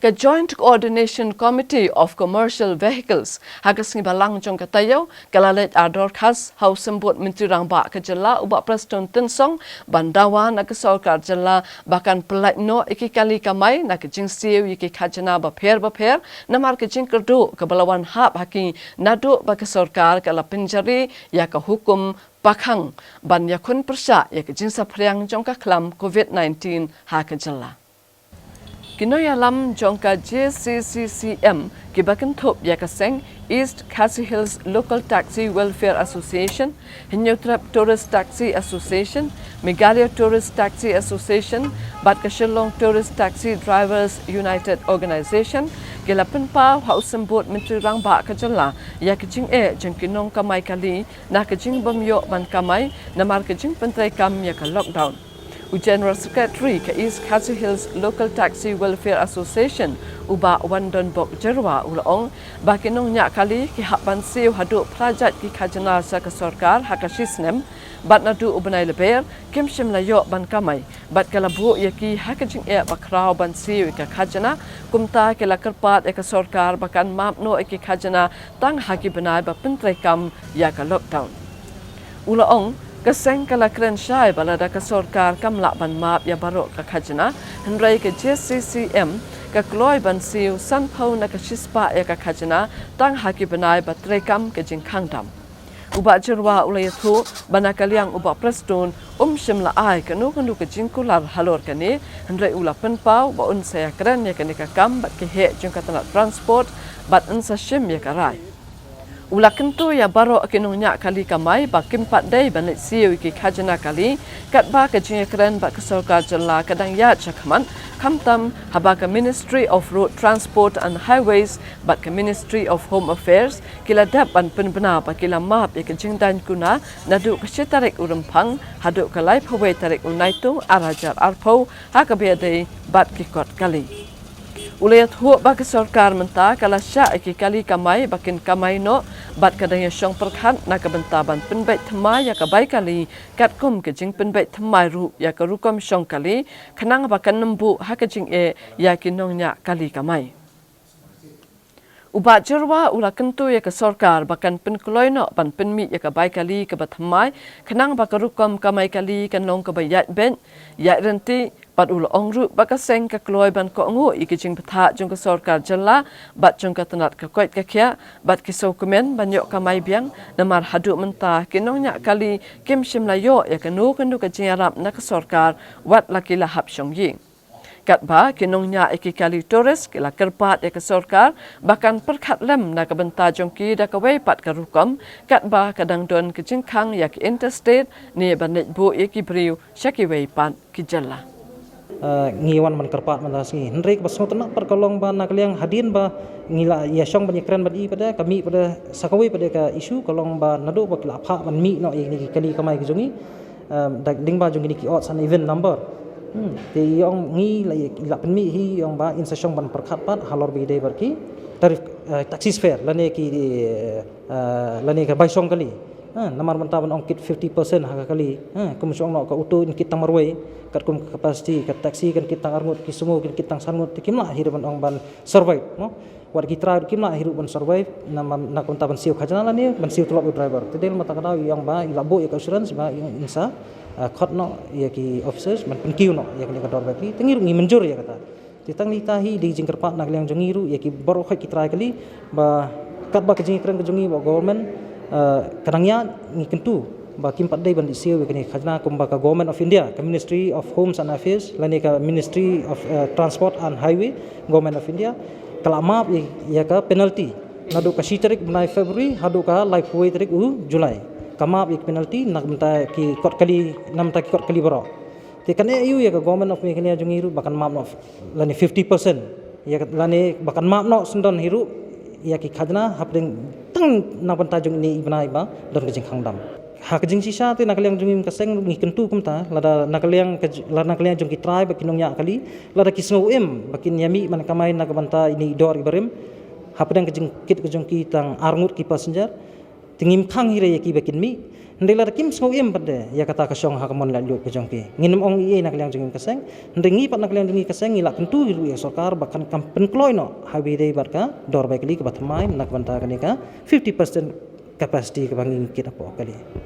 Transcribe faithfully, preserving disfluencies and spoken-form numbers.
Ka Joint Coordination Committee of Commercial Vehicles ha ka sngi Balang jong ka taïew ka la leit ar dorkhas ha u Symbud Myntri Rangbah ka jylla u Bah Prestone Tynsong ban dawa na ka sorkar jylla ba kan pyllait noh ïa ki kali kamai na ka jingsiew ïa ki khajna bapher bapher namar ka jingkyrduh kaba la wan hap ha ki naduh ba ka sorkar ka la pynjari ïa ka hukum pakhang ban ïakhun pyrshah ïa ka jingsaphriang jong ka khlam covid nineteen ha ka jylla. Ki nongïalam jong ka J C C C M kiba kynthup ïa ka seng East Khasi Hills Local Taxi Welfare Association, Hynñiewtrep Tourist Taxi Association, Meghalaya Tourist Taxi Association bad ka Shillong Tourist Taxi Drivers United Organization ki la pynpaw ha u Symbud Myntri Rangbah ka jylla ïa ka jingeh jong ki nongkamai kali na ka jingbymïoh ban kamai namar ka jingpyntreikam ïa ka lockdown. U General Secretary ka East Khasi Hills Local Taxi Welfare Association u Bah Wandonbok Jyrwa u la ong ba ki nongñiah kali ki hap ban siew haduh phra jait ki khajna sha ka sorkar ha ka shisnem bad naduh u bnai Lber kim shym la ïoh ban kamai bad ka la buh ïa ki ha ka jingeh bakhraw ban siew ïa ka khajna. Kumta ki la kyrpad ïa ka sorkar ba kan map noh ïa ki khajna tang ha ki bnai ba pyntreikam ïa ka lockdown. U la ong ka seng ka la kren shai ba lada ka sorkar kam lah ban map ïa baroh ka khajna, hynrei ka J C C M ka kloi ban siew sanphew na ka shispah ïa ka khajna tang ha ki bnai ba treikam ka jingkhang dam. U Bah Jyrwa u la ïathuh ba na ka liang u Bah Prestone um shym la ai kano kano ka jingkular halor kane, hynrei u la pynpaw ba un sa ïakren ïa kane ka kam bad ki heh jong ka tnat transport bad un sa shim ïa ka rai. U la kyntu ïa baroh ki nongñiah kali kamai ba kim pat dei ban leit siew ïa ki khajna kali katba ka jingïakren bad ka sorkar jylla ka dang ïaid shakhmat, khamtam haba ka Ministry of Road Transport and Highways bad ka Ministry of Home Affairs ki la dep ban pynbna ba ki la map ïa ka jingdaiñ kuna naduh ka shi tarik u Rymphang haduh ka laiphew wei tarik u Naitung ar hajar arphew ha kaba ïadei bad ki kot kali. U la ïathuh ba ka sorkar mynta ka la shah ïa ki kali kamai ba kin kamai noh bad ka dang ïashong pyrkhat na ka bynta ban pynbeit thymmai ïa ka bai kali katkum ka jingpynbeit thymmai ruh ïa ka rukom shong kali khnang ba kan ym buh ha ka jingeh ïa ki nongñiah kali kamai. U Bah Jyrwa u la kyntu ïa ka sorkar ba kan pynkloi noh ban pynmih ïa ka bai kali kaba thymmai khnang ba ka rukom kamai kali kan long kaba ïaid beit ïaid ryntih. Bad u la ong ruh ba ka seng ka kloi ban kohnguh ïa ki jingbthah jong ka sorkar jylla bad jong ka tnat ka koit ka khiah bad ki sngewkmen ban ïoh kamai biang namar haduh mynta ki nongñiah kali kim shym la ïoh ïa kano kano ka jingïarap na ka sorkar wat la ki la hap shong ïing. Katba ki nongñiah ïa ki kali tourist ki la kyrpad ïa ka sorkar ba kan pyrkhat lem na ka bynta jong ki da kawei pat ka rukom katba ka dang don ka jingkhang ïa ki interstate ne ban leit buh ïa ki briew sha kiwei pat ki jylla. Ah, ngi wan ban kyrpad mynta sngi. Hynrei kaba sngewtynnat pat ka long ba na ka liang hadien ba ngi la ïashong ban ïakren bad i pat de, ka mih pat de sa kawei pat de ka issue ka long ba naduh ba ki la phah ban mih noh ïa kine ki kali kamai ki jong ngi. Em, da lyngba jong kine ki odd san even number. Hmm, te i ong ngi la, i la pynmih hi i ong ba in sa shong ban pyrkhat pat halor ba i dei bad ki tariff, eh, taxi fare lane ki, eh, lane ka bai shong kali. Ha, namar mynta ban ong kit fifty percent ha ka kali. Ha, kum shong noh ka auto in kit tang marwei, katkum ka capacity, ka taxi kan kit tang arngut, ki sumo kan kit tang san ngut, te kim lah hi ruh ban ong ban survive, no? Wat ki trai ruh kim lah hi ruh ban survive, na man, na ka bynta ban siew khajna lane ban siew tulop ïa u driver. Te dei mynta ka daw i ong ba i la buh ïa ka assurance ba i ong in sa, ah, khot noh ïa ki officers ban pynkiew noh ïa kane ka dor bai kali. Te ngi ruh ngi mynjur ïa kata. Te tang ita hi dei jingkyrpad na ka liang jong ngi ruh ïa ki baroh khoit ki trai kali ba katba ka jingïakren ka jong ngi bad government, eh, ka dang ïaid, ngi kyntu ba kim pat dei ban leit siew ïa kane ka khajna kumba ka Government of India, ka Ministry of Homes and Affairs lane ka Ministry of, eh, Transport and Highway, Government of India ka la map ïa, ïa ka penalty naduh ka shi tarik bnai February haduh ka laiphew wei tarik u July. Ka map ïa ka penalty na ka bynta ki kot kali, na ka bynta ki kot kali baroh. Te kan ïa ïa ka Government of Meghalaya jong ngi ruh ba kan map noh lane fifty percent ïa ka, lane ba kan map noh sngewdon hi ruh ïa ki khajna hapdeng tang na ka bynta jong ine i bnai ba don ka jingkhang dam. Ha ka jingshisha te na ka liang jong ngi ka seng ruh ngi kyntu kumta lada na ka liang ka j-, lada na ka liang jong ki trai bad ki nongñiah kali lada ki sngew im ba kin ïa mih ban kamai na ka bynta ine i dor i barim hapdeng ka jingkit ka jong ki tang arngut ki passenger. Te ngim khang hi re ïa ki ba kin mih. Hynrei lada kim sngew im pat de ïa kata ka shong ha ka mon laitluid ka jong ki, ngin ym ong ei ei na ka liang jong ngi ka seng. Hynrei ngi pat na ka liang jong ngi ka seng ngi lah kyntu hi ruh ïa ka sorkar ba kan kam pynkloi noh ha ba ïadei bad ka dor bai kali kaba thymmai na ka bynta kane ka fifty percent capacity kaba ngi ngeit hapoh kali.